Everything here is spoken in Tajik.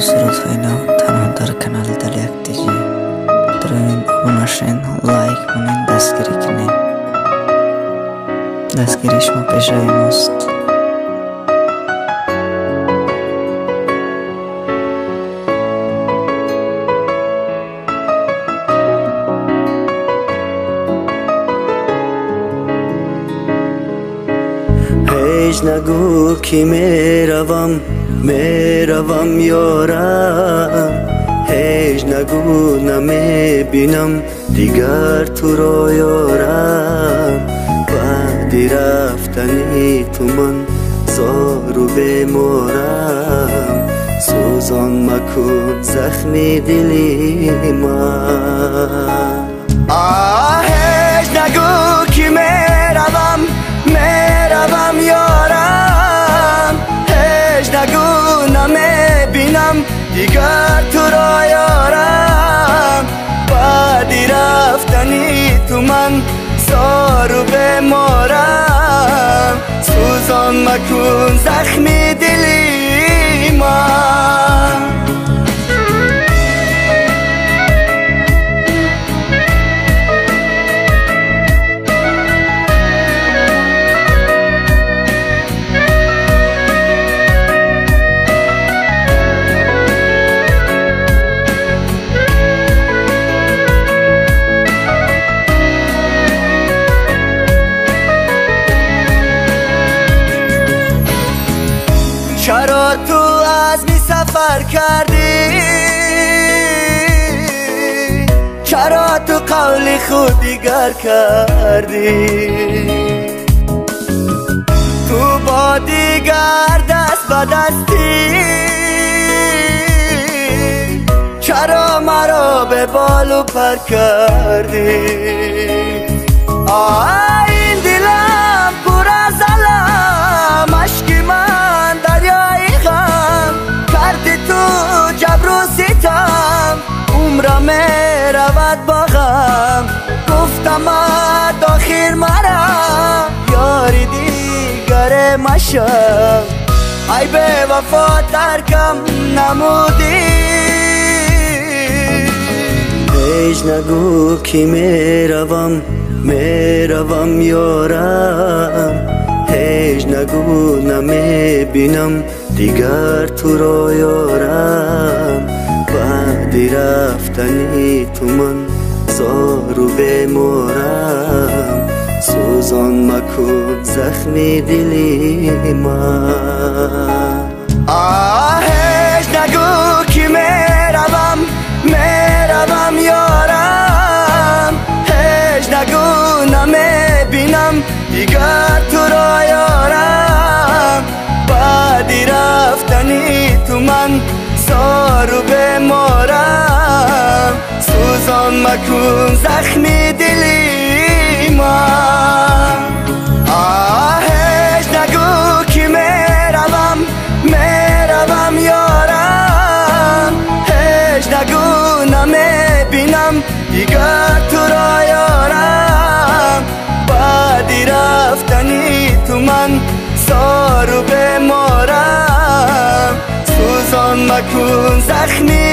Сурудҳои нав танҳо дар канали Даляк ТЖ. Дароен, обуна шавед, лайк монед, дастгирӣ кунед. Дастгирии шумо пешрави мост. Ҳеҷ нагӯ ки меравам, меравам ёрам. Ҳеҷ нагӯ намебинам дигар туро ёрам. Баъди рафтани ту ман зору беморам. Сӯзон макун захми дили ман. Ҳеҷ нагӯ ки меравам, меравам ёрам. Ҳеҷ нагӯ намебинам дигар туро ёрам. Баъди рафтани ту ман зору беморам. Сӯзон макун захми дили ман. Чаро ту аз ми сафар кардӣ? Чаро ту қавли худ дигар кардӣ? Ту бо дигар даст ба дастӣ, чаро маро бе болу пар кардӣ? Ин дилам пур аз алам, ашки ман дарёи ғам. Карди ту ҷабру ситам, умрам меравад бо ғам. Гуфтамат охир мара ёри дигаре машав. Ай бевафо таркам намудӣ. Ҳеҷ нагӯ ки меравам, меравам ёрам. Ҳеҷ нагӯ намебинам дигар туро ёрам. Баъди рафтани ту ман зору беморам. Сӯзон макун захми дили ман. Ҳеҷ нагӯ ки меравам, меравам ёрам. Ҳеҷ нагӯ намебинам дигар туро ёрам. Баъди рафтани ту ман зору беморам. Сӯзон макун захми дили ман. Ҳеҷ нагӯ ки меравам, меравам ёрам. Ҳеҷ нагӯ намебинам дигар туро ёрам. Баъди рафтани ту ман зору беморам. Сӯзон макун захми